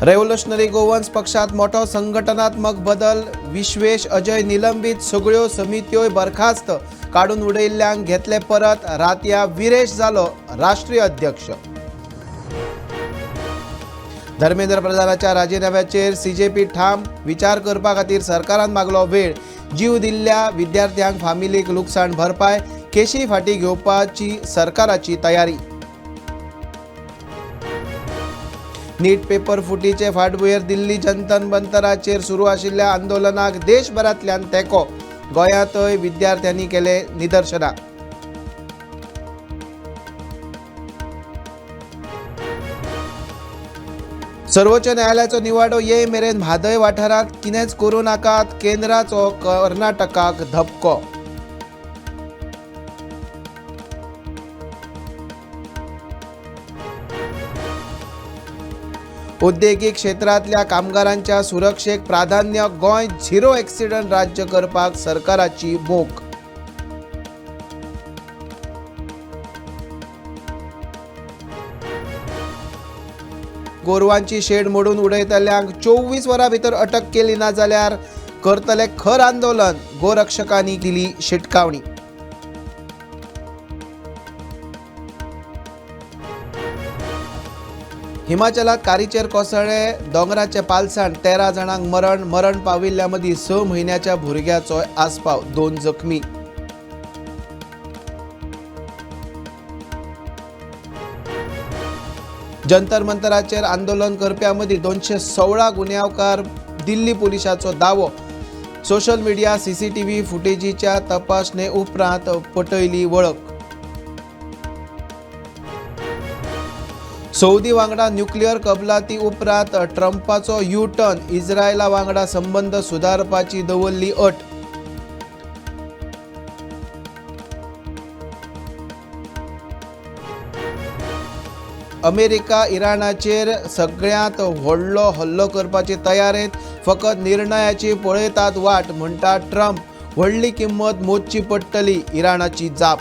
Revolutionary Goans पक्षात मोठो संघटनात्मक बदल. विश्वेश अजय निलंबित, सगळ्यो समित्योय बरखास्त. काडून उडयिल्ल्यांक घेतले परत. रातया विरेश जालो राष्ट्रीय अध्यक्ष. धर्मेंद्र प्रधानाच्या राजीनाम्याचेर सीजेपी ठाम. विचार करपा खातीर सरकारान मागलो वेळ. जीव दिल्ल्या विद्यार्थ्यांक फामिलीक लुकसाण भरपाय. केशी फाटी घेवपाची सरकाराची तयारी. नीट पेपर फुटीचे फाटभुंयेर दिल्ली जंतर मंतराचेर सुरू आशिल्ल्या आंदोलनाक देशभरांतल्यान तेंको. गोंयांतय विद्यार्थ्यांनी केले निदर्शनां. सर्वोच्च न्यायालयाचो निवाडो ये मेरेन म्हादय वाठारांत कितेंच करूं नाकात, केंद्राचो कर्नाटकाक धपको. उद्देगीक क्षेत्रांतल्या कामगारांच्या सुरक्षेक प्राधान्य. गोंय झिरो एक्सिडंट राज्य करपाक सरकाराची मोख. गोरवांची शेड मोडून उडयतल्यांक 24 वरां भितर अटक केली ना जाल्यार करतले खर आंदोलन. गोरक्षकांनी दिली शिटकावणी. हिमाचलात कारीचेर कोसळ्ळे दोंगराचे पालसाण. 13 जाणांक मरण. मरण पाविल्ल्या मदीं 6 म्हयन्याच्या भुरग्याचो आस्पाव. 2 जखमी. जंतर मंतराचेर आंदोलन करप्यां मदीं 216 गुन्यांवकार. दिल्ली पुलिसाचो दावो. सोशल मिडिया सीसीटीव्ही फुटेजीच्या तपासणे उपरांत पटयली वळख. सौदी वांगडा न्युक्लियर कबलाती उपरांत ट्रंपाचो यू टर्न. इस्रायला वांगडा संबंद सुदारपाची दवरली अट. अमेरिका इराणाचेर सगळ्यांत व्हडलो हल्लो करपाची तयारेंत, फकत निर्णयाची पळयतात वाट, म्हणटा ट्रंप. व्हडली किंमत मोजची पडटली, इराणाची जाप.